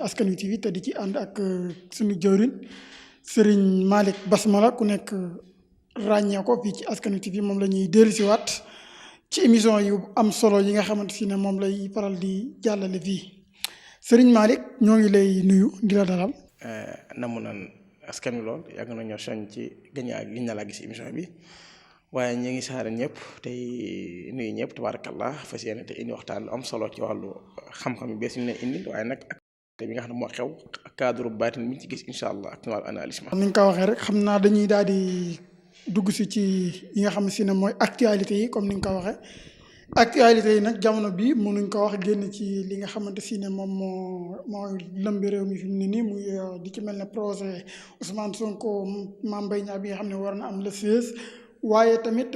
Askan Wi TV te di ci ànd ak suñu jëwriñ Serigne Malick Basmala ku nekk ràññee ko fii ci Askan Wi TV moom la ñuy dellusiwaat ci émission yu am solo yi nga xamante si ne moom lay faral di jàllale fii Serigne Malick ñoo ngi lay nuyu di la dalal. namu nan askan wi lool yàgg na ñoo soñ ci gën na laa gis émission bi waaye ñu ngi saare ñëpp tey nuyu ñëpp tabarakallah fas yéene te indi waxtaan lu am solo ci wàllu xam-xam yu bees yi ñu leen indi waaye nag te bi nga xam ne moo xew ak cadre baatin mi ñu ci gis incha allah ak wàllu analyse ma. ni nga ko waxee rek xam naa dañuy daal di dugg si ci yi nga xam si ne mooy actualité yi comme ni nga ko waxee actualité yi nag jamono bi mënuñ ko wax génn ci li nga xamante si ne moom mooy lëmbi réew mi fi mu ne nii muy di ci mel ne projet Ousmane Sonko Mame Mbaye Niang bi nga xam ne war na am le 16. waaye tamit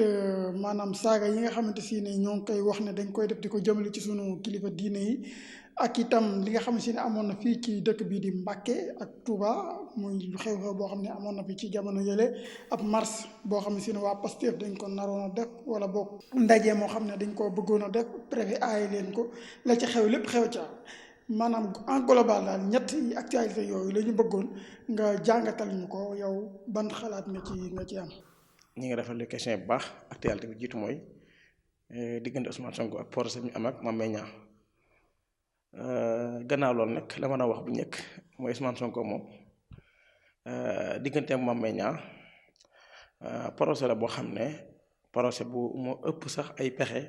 maanaam saaga yi nga xamante si ne ñoo ngi koy wax ne dañ koy def di ko jëmale ci sunu kilifa diine yi ak itam li nga xam si ne amoon na fii ci dëkk bii di Mbàkke ak Touba muy xew-xew boo xam ne amoon na fi ci jamono yële ab mars boo xam ne si ne waa Pastef dañ ko naroon a def wala boog ndaje moo xam ne dañ koo bëggoon a def préfet aaye leen ko la ci xew lépp xew ca maanaam en global daal ñetti actualité yooyu la ñu bëggoon nga jàngatal ñu ko yow ban xalaat nga ci am. ñi ngi rafetlu question bu baax actualité bi jiitu mooy diggante Ousmane Sonko ak projet mi am ak Mame Mbaye Niang gannaaw loolu nag la mën a wax bu njëkk mooy Ousmane Sonko moom diggante ak Mame Mbaye Niang projet la boo xam ne projet bu moo ëpp sax ay pexe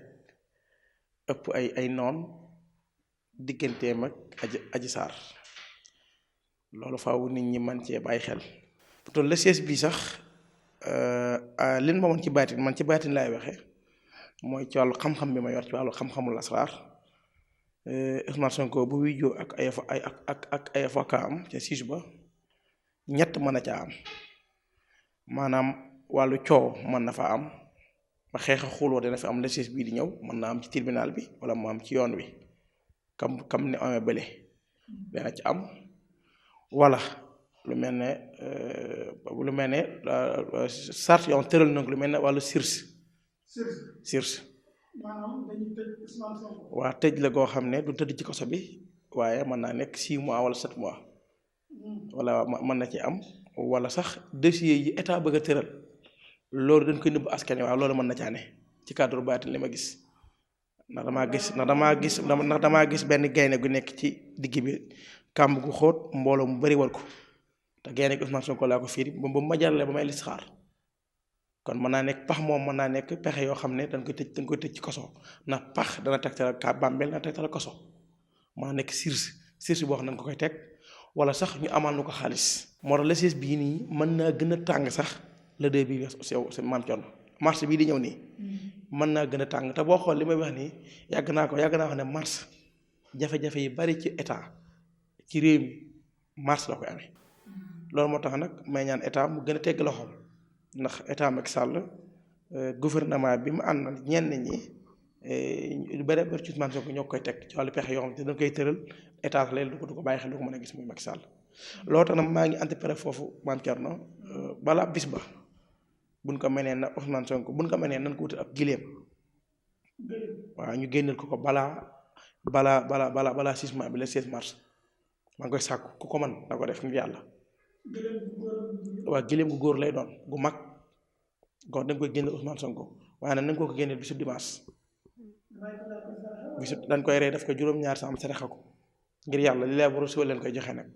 ëpp ay noon digganteem ak Adji Sarr loolu faaw nit ñi man cee bàyyi xel pourtant le siège bi sax lin ma woon ci baatin man ci baatin laay waxe mooy ci wàllu xam-xam bi ma yor ci wàllu xam-xamul asraar Ousmane Sonko bu wujjoo ak ay avocat am ca siège ba ñett mën na caa am maanaam wàllu coow mën na fa am ba xeex a xuloo dina fi am le siège bii di ñëw mën na am ci tribunal bi wala mu am ci yoon wi kam ne amee bële dana ci am wala lu mel ne sart yoon tëral nag lu mel ne wàllu sirse maanaam dañuy tëj Ousmane Sonko. waa tëj la goo xam ne du tëdd ci kaso bi waaye mën naa nekk 6 mois wala 7 mois wala mën na ci am wala sax dossier yi état bëgg a tëral loolu dañ koy nëbb askan wi waaye loolu mën na caa ne ci cadre baatin li ma gis ndax damaa gis benn gaynde gu nekk ci digg bi kàmb gu xóot mbooloo mu bari war ko te gaynde gi Ousmane Sonko laa ko fiiri ba ma jàllale ba may listixaar kon mën naa nekk pax moom mën naa nekk pexe yoo xam ne dañ koy tëj ci koso ndax pax dana tegtal ka bàmbeel dana tegtal koso mën naa nekk sirsi boo xam ne dañ ko koy teg wala sax ñu amal nu ko xaalis moo tax la siis bii nii mën naa gën a tàng sax le deux bi sew maam Thierno mars bii di ñëw nii mën naa gën a tàng te boo xool li may wax nii yàgg naa wax ne mars jafe-jafe yi bari ci état ci réew mi mars la koy amee loolu moo tax nag may ñaan état mu gën a tegg loxoom ndax état Macky Sall gouvernement bi mu àndal ñenn ñi lu bëri bëri ci Ousmane Sonko ñoo koy teg ci wàllu pexe yoo xam ne dañ koy tëral état sax léegi du ko bàyyi xel du ko mën a gis muy Macky Sall loolu tax nag maa ngi antépéré foofu Mame Thierno balaa bis ba buñ ko mënee na Ousmane Sonko buñ ko mënee nan ko wutal ab gileem waaw ñu génneel ko balaa 6 mois bi le 16 mars maa ngi koy sàkku ku ko mën na ko def ngir yàlla. waaw gileem gu góor lay doon gu mag gox dañ koy génne Ousmane Sonko waaye nag nañ ko génneel bisu dimanche bisu dañ koy rey daf ko juróom-ñaar sa am saraxa ko ngir yàlla li lay war a suba leen koy joxe nag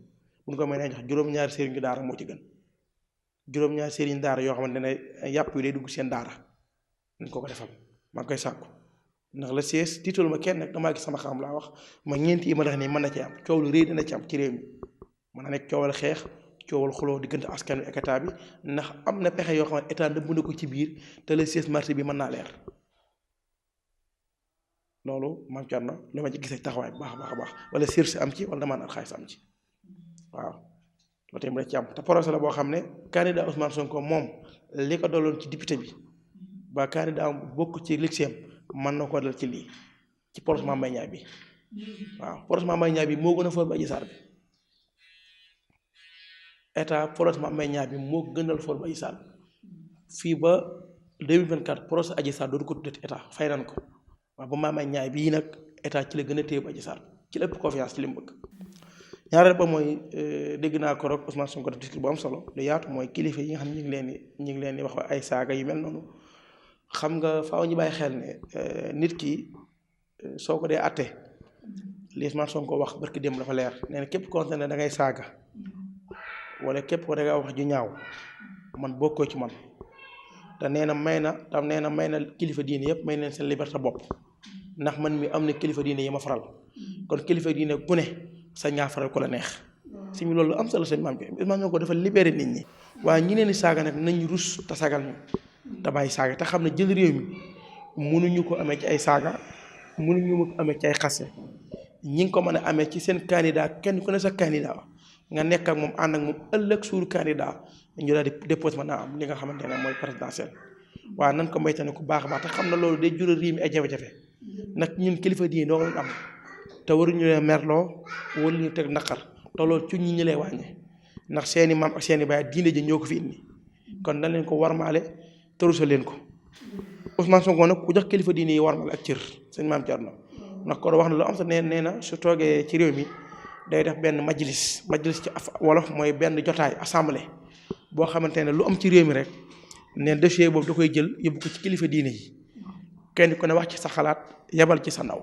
bu ñu ko mënee jox juróom-ñaari sëriñ daara moo ci gën juróom-ñaari sëriñ daara yoo xamante ne yàpp yi day dugg seen daara nañ ko defal maa ngi koy sàkku ndax la sees tiitalu ma kenn nag damaa gis sama xam laa wax ma ñeenti yi ma def nii mën na ci am coow lu rëy dina ci am ci réew mi mën na nekk coowal xeex coowal xuloo diggante askan wi ak état bi ndax am na pexe yoo xam ne état nëbb na ko ci biir te le 16 mars bi mën naa leer loolu Mame Thierno li ma ci gisee taxawaay bu baax a baax wala sirsi am ci wala damaa naan xaalis am ci waaw loolu tamit da ci am te projet la boo xam ne candidat Ousmane Sonko moom li ko doloon ci député bi ba candidat bokk ci lixeem mën na ko dal ci lii ci projet Mame Mbaye Niang bi waaw projet Mame Mbaye Niang bi moo gën a fort ba Adji Sarr bi état projet Mame Mbaye Niang bi moo gënal fort ba Adji Sarr fii ba 2024 projet Adji Sarr dootu ko tuddee état fay nan ko waaw ba Mame Mbaye Niang bii nag état ci la gën a téye ba Adji Sarr ci la ëpp confiance ci li mu bëgg ñaareel ba mooy dégg naa ko rek Ousmane Sonko def discours bu am solo lu yaatu mooy kilifa yi nga xam ne ñu ngi leen di wax ay saaga yu mel noonu xam nga faaw ñu bàyyi xel ne nit ki soo ko dee atte li Ousmane Sonko wax barki démb dafa leer nee na képp koo xam ne da ngay saaga wala képp ko da ngay wax ju ñaaw man bokkoo ci man te nee na may na kilifa diine yëpp may neen seen liberté bopp ndax man mi am na kilifa diine yi ma faral kon kilifa diine ku ne sa ñaa faral ko la neex si mi loolu am solo seen maam bi Ousmane Sonko dafa libéré nit ñi waaye ñi leen di saaga nag nañ rus te sagal ñu te bàyyi saaga te xam ne jël réew mi mënuñu ko amee ci ay saaga mënuñu ko amee ci ay xase ñi ngi ko mën a amee ci seen candidat kenn ku ne sa candidat nga nekk ak moom ànd ak moom ëllëg suur candidat ñu daal di dépose mën naa am li nga xamante ne mooy présidentiel waaw nan ko moytane ku baax a baax te xam na loolu day jural réew mi ay jafe-jafe nag ñun kilifa diine doo ko am te waruñu leen merloo waruñu teg naqar te loolu ci ñi lay wàññi ndax seeni maam ak seeni baay diine ji ñoo ko fi indi kon dañ leen ko warmaale tërusal leen ko Ousmane Sonko nag ku jox kilifa diine yi warmaale ak cër sëñ maam Thierno ndax ko wax na lu am sa nee na su toogee ci réew mi day def benn majlis ci wolof mooy benn jotaay assemblée boo xamante ne lu am ci réew mi rek ne dossier boobu da koy jël yóbbu ko ci kilifa diine yi kenn ku ne wax ci sa xalaat yebal ci sa ndaw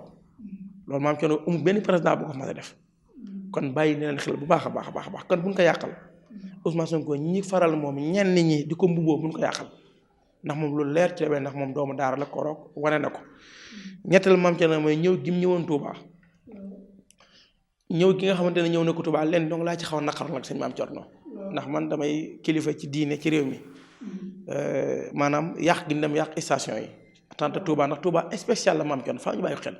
loolu maam Thierno amul benn président bu ko mën a def kon bàyyi leen xel bu baax a baax a baax kon buñ ko yàqal Ousmane Sonko ñi faral moom ñenn ñi di ko mbubboo buñ ko yàqal ndax moom lu leer ci la ndax moom doomu daara la ko roog wane na ko ñetteel maam Thierno mooy ñëw gi mu ñëwoon Touba ñëw gi nga xamante ne ñëw na ko Touba leen donc laa ci xaw a naqar nag sëñ maam Thierno ndax man damay kilifa ci diine ci réew mi maanaam yàq gi dem yàq station yi tant Touba ndax Touba spécial la maam Thierno faa ñu bàyyi xel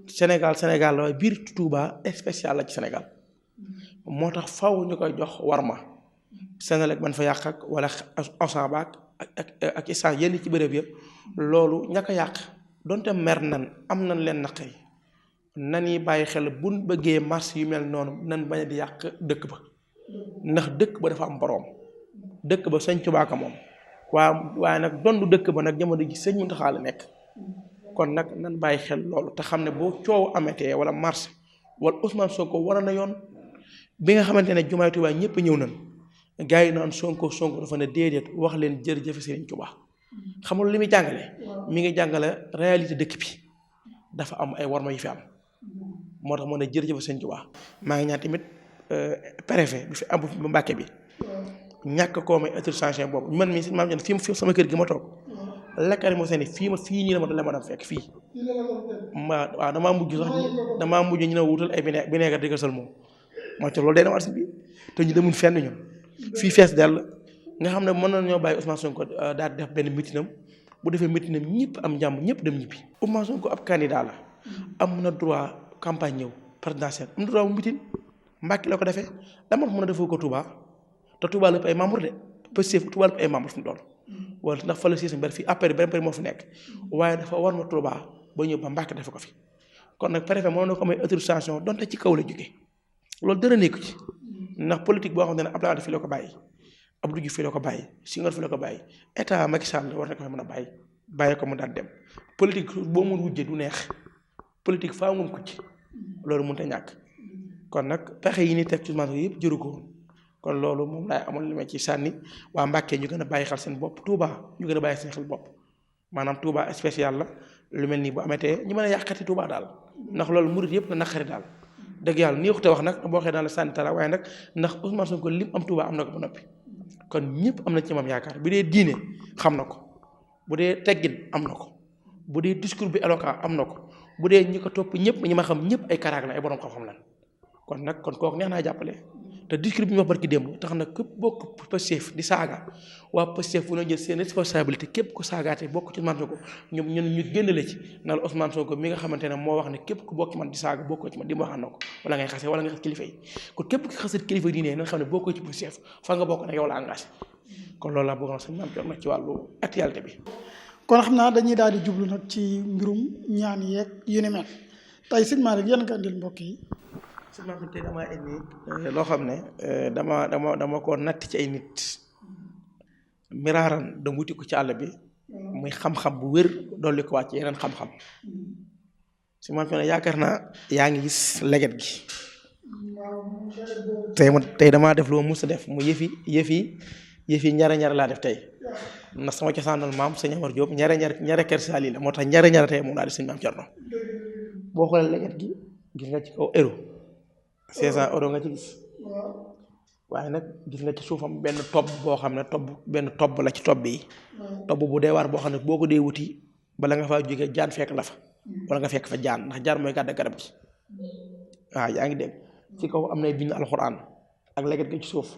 Sénégal la waaye biir Touba spécial la ci Sénégal moo tax faw ñu koy jox warma Sénégal man fa yàq ak wala Auchan baak ak station yenn ci bërëb yëpp loolu ña ko yàq donte mer nan am nañ leen naqari nan yi bàyyi xel buñ bëggee marché yu mel noonu nan bañ a di yàq dëkk ba ndax dëkk ba dafa am boroom dëkk ba sëñ Tuubaa ka moom waaye nag dondu dëkk ba nag jamono ji sëñ Muntaxa la nekk kon nag nan bàyyi xel loolu te xam ne boo coow ametee wala marché wala Ousmane Sonko war na yoon bi nga xamante ne jumaay Tuubaa ñëpp ñëw nañ gars yi naan Sonko dafa ne déedéet wax leen jërëjëf Sëriñ Tuubaa xamul li muy jàngale mi ngi jàngale réalité dëkk bi dafa am ay warma yu fi am moo tax moo ne jërëjëf Sëriñ Tuubaa maa ngi ñaan tamit préfet bi fi am bu Mbàkke bi ñàkk koo may autorisation boobu man mii si maam ñan fii sama kër gi ma toog lakkari moo seen fii nii la ma dem fekk fii waaw damaa mujj ñu ne wutal ay vinaigre di ko sël moom moo ci loolu day dem arsi bi te ñu demul fenn ñun fii fees dell nga xam ne mën na ñoo bàyyi Ousmane Sonko daal di def benn mitinam bu defee mitinam ñëpp am jàmm ñëpp dem ñibbi Ousmane Sonko ab candidat la am na droit campagne ñëw présidentielle am na droit bu mitin Mbàkke la ko defee dama mën a defoo ko Touba te Touba lépp ay membre de Pastef Touba lépp ay membre fi mu doon wala ndax fa la si mbir fii après benn moo fi nekk waaye dafa war ma Touba ba ñëw ba Mbàkke defe ko fi kon nag préfet mënoon na ko may autorisation donte ci kaw la jógee loolu dara nekku ci ndax politique boo xam ne Abdoulaye Wade fii la ko bàyyi Abdou Diouf fii la ko bàyyi Senghor fii la ko bàyyi état Macky Sall war na ko fa mën a bàyyi ko mu daan dem politique boo mun wujje du neex politique faa mun ko ci loolu mënut a ñàkk kon nag pexe yi ni teg ci Ousmane yëpp jëru ko kon loolu moom laay amoon li ma ci sànni waa Mbàkke ñu gën a bàyyi xel seen bopp Touba ñu gën a bàyyi seen xel bopp maanaam Touba spécial la lu mel nii bu amatee ñu mën a yàqati Touba daal ndax loolu murit yëpp la naqari daal dëgg yàlla nii ko te wax nag boo xee daal la sànni tala waaye nag ndax Ousmane Sonko lim am Touba am na ko ba noppi kon ñëpp am na ci moom yaakaar bu dee diine xam na ko bu dee teggin am na ko bu dee discours bi éloquent am na ko bu dee ñi ko topp ñëpp ñi ma xam ñëpp ay karaag la ay borom xam-xam lan kon kooku neex naa jàppale te discours bi ñu wax barki démb tax na képp bokk Pastef di saaga waa Pastef fu ñu jël seen responsabilité képp ko saagaate bokk ci Ousmane Sonko ñoom ñu génnale ci na la Ousmane Sonko mi nga xamante ne moo wax ne képp ku bokk ci man di saaga bokkoo ci man di ma waxaan na ko wala ngay xase wala nga xas kilifa yi kon képp ku xasat kilifa diine na nga xam ne bokkoo ci Pastef fa nga bokk nag yow la engagé kon loolu laa bëggoon sañ maam jot nag ci wàllu actualité bi. kon xam naa dañuy daal di jublu nag ci mbirum ñaan yeeg yu ni mel tey sëñ Malick yan nga indil mbokk yi. sëñ Malick tey damaa indi loo xam ne dama ko natt ci ay nit miraaran da wuti ko ci àll bi muy xam-xam bu wér dolli ko wàcc yeneen xam-xam sëñ Malick yaakaar naa yaa ngi gis leget gi tey damaa def lu ma mus a def mu yëfi ñare laa def tey ndax sama cosaanal maam sëñ Amar Diop ñare kër Saali la moo tax ñare tey moom laa def sëñ Maam Cerno boo xoolee leget gi gis nga ci kaw euro 500 € nga ci gis waaye nag gis nga ci suufam benn tobb boo xam ne benn tobb la ci tobb yi tobb bu dee waar boo xam ne boo ko dee wuti bala nga faa jógee jaan fekk la fa wala nga fekk fa jaan ndax jaan mooy gàdda garab gi waaw yaa ngi dégg ci kaw am nay bind alxuraan ak leget gi ci suuf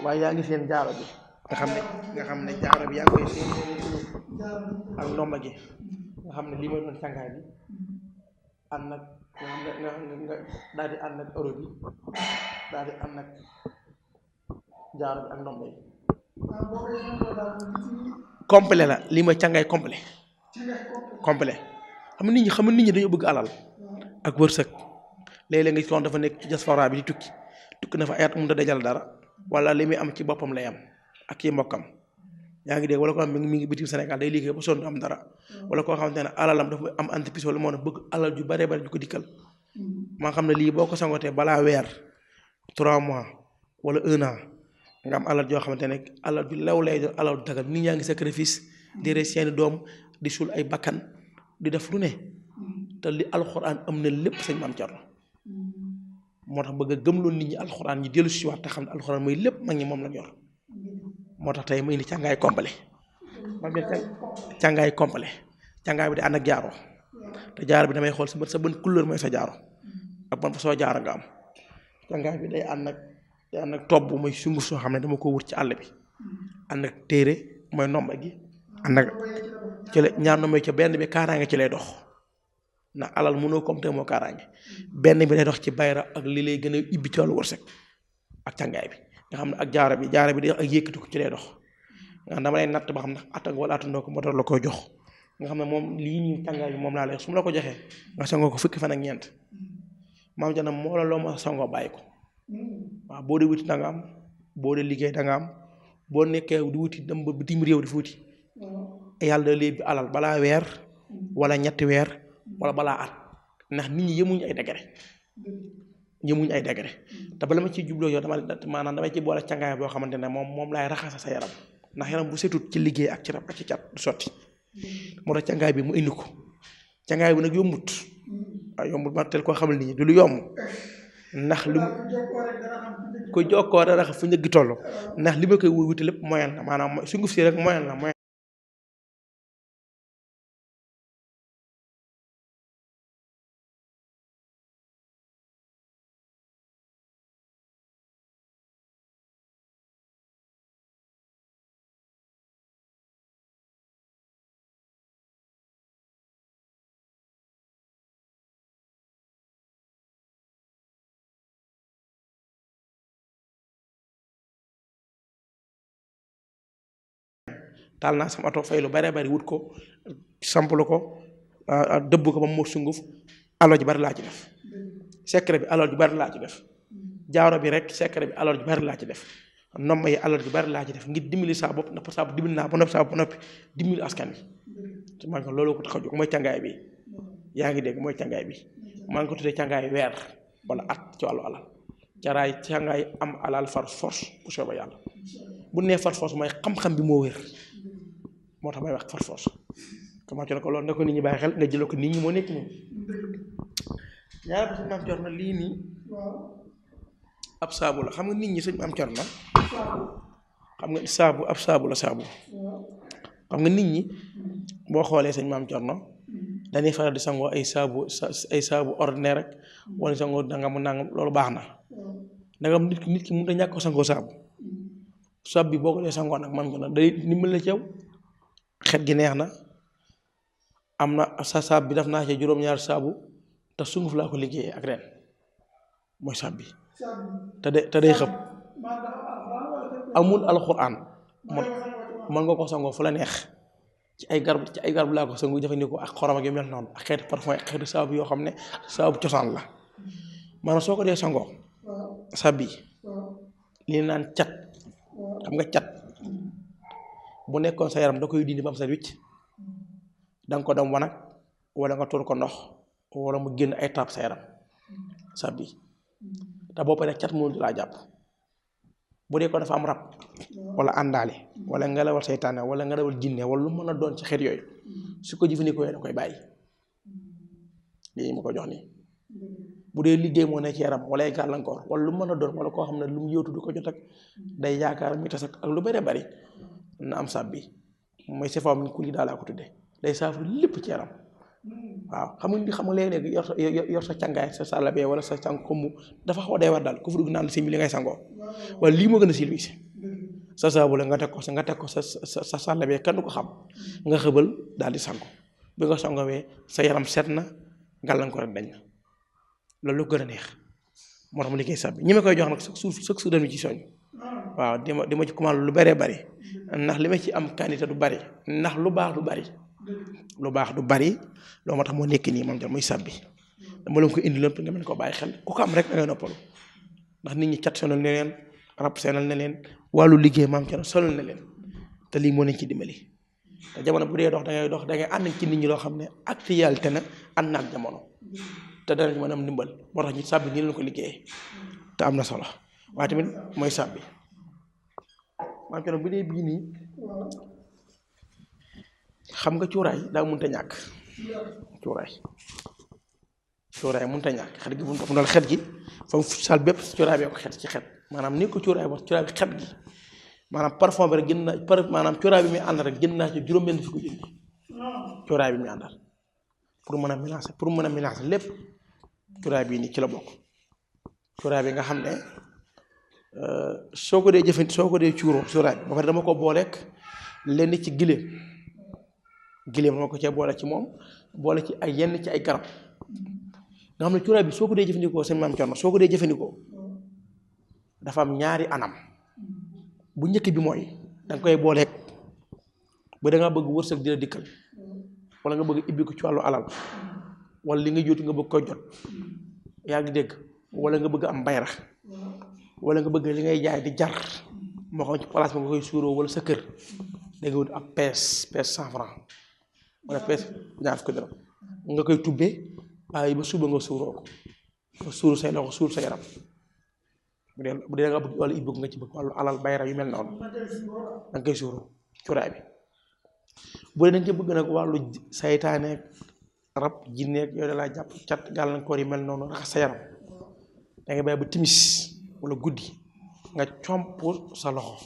waaye yaa ngi seen jaaro bi nga xam ne jaaro bi yaa ngi koy seen ak ndomba gi nga xam ne lii mooy doon càngaay bi ànd nag nga daal di ànd ak euro bi daal di ànd nag jaaro bi ak ndomba yi complet la lii mooy càngaay complet xam nga nit ñi dañoo bëgg alal ak wërsëg léeg-léeg nga gis dafa nekk ci diaspora bi di tukki na fa ayat mënut a dajal dara wala li muy am ci boppam lay am ak ci mbokkam yaa ngi dégg wala koo xam mi ngi bitim Sénégal day liggéey ba sonn am dara wala koo xamante ne alalam dafa am entreprise wala moo ne bëgg alal ju bare du ko dikkal maa xam ne lii boo ko sangotee balaa weer 3 mois wala 1 an nga am alal joo xamante ne alal ju lew lay doon alal du dagal nit ñaa ngi sacrifice di rey seeni doom di suul ay bakkan di def lu ne te li alxuraan am na lépp sëñ Maam Cerno moo tax bëgg a gëmloo nit ñi alxuraan ñi dellu si waat te xam ne alxuraan mooy lépp mag ñi moom lañ yor moo tax tey ma indi càngaay complet càngaay complet càngaay bi di ànd ak jaaro te jaaro bi damay xool sa bën couleur mooy sa jaaro ak ban fa soo jaaro nga am càngaay bi day ànd ak tobb mooy sunguf soo xam ne dama ko wut ci àll bi ànd ak téere mooy ndomba gi ànd ak ci la ñaar ndomba ci benn bi kaaraange ci lay dox ndax alal mënoo comme te moo kaaraange benn bi day dox ci bayra ak li lay gën a ibbi ci wàllu wërsëg ak càngaay bi nga xam ne ak jaaro bi day dox ak yëkkati ko ci lay dox nga xam dama lay natt ba xam ne attan wala attandoo ko moo tax la koy jox nga xam ne moom lii nii càngaay bi moom laa lay su ma la ko joxee nga sangoo ko fukki fan ak ñeent maam janam moo la loo ma sangoo bàyyi ko waaw boo dee wuti da nga am boo dee liggéey da nga am boo nekkee di wuti dem ba bitim réew di fi wuti yàlla da léegi alal balaa weer wala ñetti weer wala balaa at ndax nit ñi yemuñu ay degré te bala ma ciy jubloo yow damay ci boole càngaay boo xamante ne moom laay raxasa sa yaram ndax yaram bu setut ci liggéey ak ci rab ak ci cat du sotti moo tax càngaay bi mu indi ko càngaay bi nag yombut waaw yombut ma tel koo xamal nit ñi du lu yomb ndax li mu ko jokkoo dara fu njëggi toll ndax li ma koy wuti lépp moyen la maanaam sunguf si rek moyen la moyen taal naa sama oto fay lu bare bari wut ko samplu ko dëbb ko ba mu sunguf alal ji bari laa ci def secret bi alal ji bari laa ci def jaaro bi rek secret bi alal ji bari laa ci def nomba yi alal ji bari laa ci def ngir dimbali saa bopp ndax saa bopp dimbali naa ba noppi dimbali askan bi te man ko loolu ko tax a jóg mooy càngaay bi yaa ngi dégg mooy càngaay bi maa ngi ko tuddee càngaay weer wala at ci wàllu alal càngaay am alal far force bu soobee yàlla bu nee far force mooy xam-xam bi moo wér moo tax may wax far force commencé na ko loolu na ko nit ñi bàyyi xel nga jëloo ko nit ñi moo nekk nii ñaar bi sëñ Maam Cerno lii nii ab saabu la xam nga nit ñi sëñ Maam Cerno xam nga saabu ab saabu la saabu xam nga nit ñi boo xoolee sëñ Maam Cerno dañuy faral di sangoo ay saabu ordinaire rek wala sangoo nangam loolu baax na dangam nit ki mënut a ñàkk ko sangoo saabu bi boo ko dee sangoo nag man ko nag day ndimbal la ci yow xet gi neex na am na saabu bi def naa ci juróom-ñaar saabu te sunguf laa ko liggéeyee ak ren mooy saabu bi te day xëpp amul alxuraan mën nga ko sangoo fu la neex ci ay garab laa ko sangu jëfandikoo ak xorom ak yu mel noonu ak xeeti parfum ak xeeti saabu yoo xam ne saabu cosaan la maanaam soo ko dee sangoo saabu bi li naan cat xam nga cat bu nekkoon sa yaram da koy dindi ba mu set wicc danga ko dem wanag wala nga tuur ko ndox wala mu génn ay taab sa yaram saabu bi te boo paree cat mënut laa jàpp bu dee ko dafa am rab wala àndaale wala ngelawal seytaane wala ngelawal jinne wala lu mën a doon ci xeet yooyu su ko jëfandikoo da koy bàyyi lii ma ko jox nii bu dee liggéey moo ne ci yaram wala ay gàllankoor wala lu mën a doon wala koo xam ne lu mu yóotu du ko jot ak day yaakaar mi tas ak lu bëree bëri na am sàb bi mooy si fam ku li daal laa ko tuddee day saafara lépp ci yaram waaw xam nga léeg-léeg yor sa càngaay sa sàllabee wala sa càng kombu dafa xaw a day war daal ku fa dugg naan si mi li ngay sangoo wala lii moo gën a silvise sa saabu la nga teg ko sa sàllabee kenn du ko xam nga xëbal daal di sango bi nga sangowee sa yaram set na gàllankoor rek dañ na loolu lu gën a neex moo tax ma liggéey sab bi ñi ma koy jox nag chaque jour dañu ci soñ waaw di ma ci commande lu bëree bëri ndax li ma ci am quantité du bëri ndax lu baax du bëri loolu moo tax moo nekk nii moom jot muy sab bi dama leen ko indi lépp nga mën koo bàyyi xel ku ko am rek da ngay noppalu ndax nit ñi cat sonal na leen rab sonal na leen wàllu liggéey maam ca sonal na leen te lii moo leen ci dimbali te jamono bu dee dox da ngay ànd ci nit ñi loo xam ne actualité na ànd na ak jamono te dana ci mën a am ndimbal moo tax ñu sab bi nii leen ko liggéeyee te am na solo waaye tamit mooy sab bi maam ca bu dee bii nii xam nga cuuraay daa mënut a ñàkk cuuraay mënut a ñàkk xet gi bu mu xet gi foofu sal bépp cuuraay bee ko xet ci xet maanaam ni ko cuuraay wax cuuraay bi xet gi maanaam parfum bi rek jënd naa maanaam cuuraay bi muy àndal rek jënd naa ci juróom-benn fukki junni cuuraay bi muy àndal pour mën a mélanger lépp cuuraay bii nii ci la bokk cuuraay bi nga xam ne soo ko dee cuuroo cuuraay bi ba pare dama ko booleek lenn ci giléem dama ko cee boole ci moom boole ci ay yenn ci ay garab nga xam ne cuuraay bi soo ko dee jëfandikoo seen maam Cerno soo ko dee jëfandikoo dafa am ñaari anam bu njëkk bi mooy danga koy booleek ba dangaa bëgg wërsëg dina dikkal wala nga bëgg ibbi ko ci wàllu alal wala li nga jóotu nga bëgg koy jot yaa ngi dégg wala nga bëgg am bayra wala nga bëgg li ngay jaay di jar moo xam ci place bi nga koy suuroo wala sa kër da nga wut ab pees 100 francs wala pees ñaar fukki dërëm nga koy tubbee waaye ba suba nga suuroo ko nga suuru say loxo suur sa yaram bu dee nga bëgg wala ibbi ko nga ci bëgg wàllu alal bayra yu mel noonu danga koy suuroo cuuraay bi bu dee dañ ci bëgg nag wàllu saytaane rab jinneeg yooyu da laa jàpp cat gàllankoor yi mel noonu raxas sa yaram da ngay bàyyi ba timis wala guddi nga comp sa loxo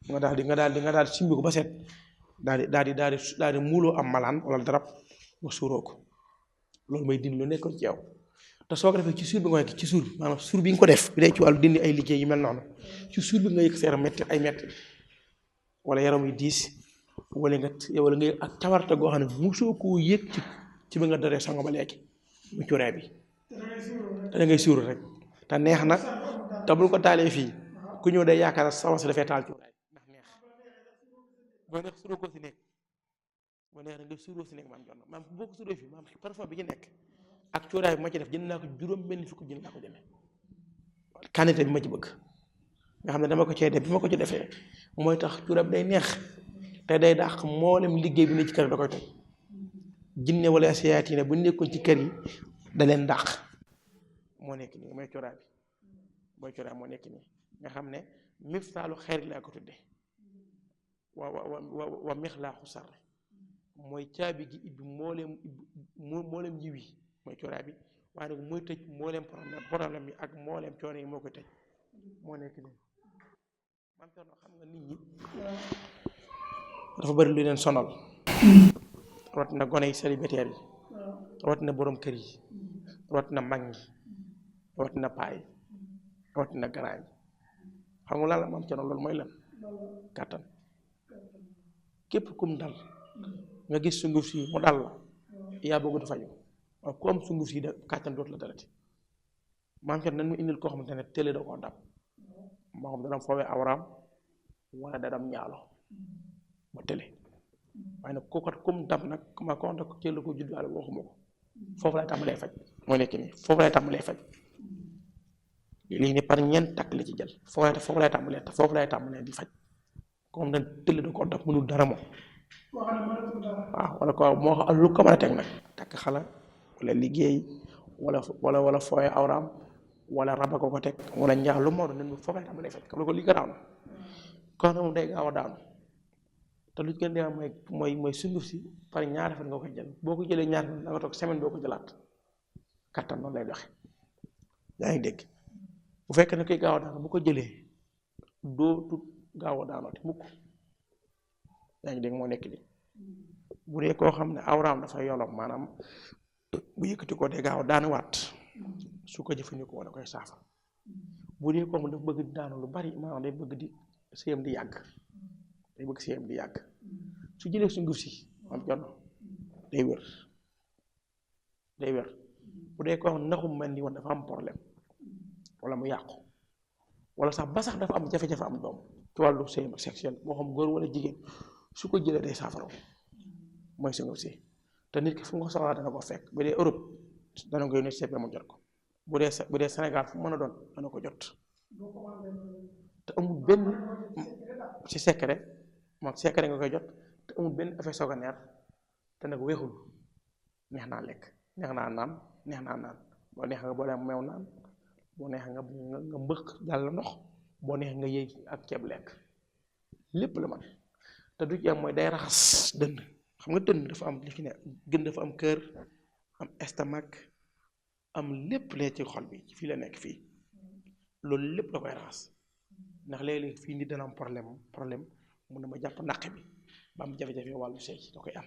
nga daal di simbi ko ba set daal di muuloo am malaan wala darab nga suuroo ko loolu mooy dindi lu nekkoon ci yow te soo ko defee ci suur bi nga ci suur maanaam suur bi nga ko def bi day ci wàllu dindi ay liggéey yu mel noonu ci suur bi nga yëg sa yaram metti ay metti wala yaram yu diis wala nga ak cawarte goo xam ne musoo koo yëg ci bi nga daree sango ba léegi mu cuuraay bi te da ngay suuru rek te neex na te bul ko taalee fii ku ñëw day yaakaar sama si dafay taal cuuraay ndax neex boo neex suuroo ko si nekk boo neex nga suuroo si nekk maam Cerno maam boo ko suuroo fii maam parfum bi ci nekk ak cuuraay bi ma ci def jënd naa ko juróom-benn fukki junni laa ko jëndee quantité bi ma ci bëgg nga xam ne dama ko cee def bi ma ko ci defee mooy tax cuuraay bi day neex te day dàq mboolem liggéey bi ne ci kër yi da koy toj jinne wala sayaatiin bu nekkoon ci kër yi da leen dàq moo nekk nii mooy cuuraay moo nekk nii nga xam ne miftaalu xeer laa ko tudde wa mixlaaxu sarre mooy caabi gi ibbi mboolem yiw yi mooy cuuraay bi waaye nag mooy tëj mboolem problème yi ak mboolem coono yi moo koy tëj moo nekk nii man xam nga nit ñi dafa bari lu leen sonal rawat na gone yi célibataire yi rawat na borom kër yi rawat na mag ñi rawat na paay rawat na garaañ xam nga lan la maam Cerno loolu mooy lan kàttan képp kum dal nga gis sunguf si mu dal la yaa bëgg du faju waaw ku am sunguf si de kàttan dootu la dalati maam Cerno nan mu indil koo xamante ne télé da koo dab moo xam dana foowee awraam wala da dam ñaalo ba télé waaye nag kookat comme dam nag ma ko wax ko teel ko judd daal waxuma ko foofu lay tàmbalee faj moo nekk nii foofu lay tàmbalee faj lii ne par ñeent takk la ci jël foofu lay tàmbalee di faj comme dañ tëll da ko dab mënul dara moom waaw wala ko moo xam lu ko mën a teg nag takk xala wala liggéey wala fooye awraam wala raba ko teg wala njaax lu moo doon nen foo koy tàmbalee faj xam nga ko lii garaaw na ko xam ne moom day gaaw a daanu te lu gën a mooy sunguf si par ñaari fan nga koy jël boo ko jëlee ñaari fan da nga toog semaine boo ko jëlaat kattan noonu lay doxe yaa ngi dégg bu fekkee ne koy gaaw a daanu bu ko jëlee dootul gaaw a daanooti mukk yaa ngi dégg moo nekk nii bu dee koo xam ne awraam dafa yolom maanaam bu yëkkati ko dee gaaw a daanuwaat su ko jëfandikoo da koy saafara bu dee koo xam dafa bëgg di daanu lu bari maanaam day bëgg di sëyam di yàgg su jëlee sunguf si am jonn day wér bu dee koo xam ne naxum mel ni woon dafa am problème wala mu yàqu wala sax ba sax dafa am jafe-jafe am doom ci wàllu sëyam sexuel moo xam góor wala jigéen su ko jëlee day saafara mooy sunguf si te nit ki fu nga ko soxlaa dana ko fekk bu dee Europe dana ko yónnee CP mu jot ko bu dee Sénégal fu mën a doon dana ko jot te amul benn ci secret moom secret nga koy jot te amul benn effet secondaire te nag weexul neex naa lekk neex naa naan boo neex nga boole meew naan boo neex nga mbëq jàll ndox boo neex nga yëy ak ceeb lekk lépp la man te du ci am mooy day raxas dënn xam nga dënn dafa am li fi ne gën dafa am kër am estomac am lépp lee ci xol bi fii la nekk fii loolu lépp da koy raxas ndax léeg-léeg fii nit dana am problème mun na ma jàpp naq bi ba am jafe-jafe wàllu sëy da koy am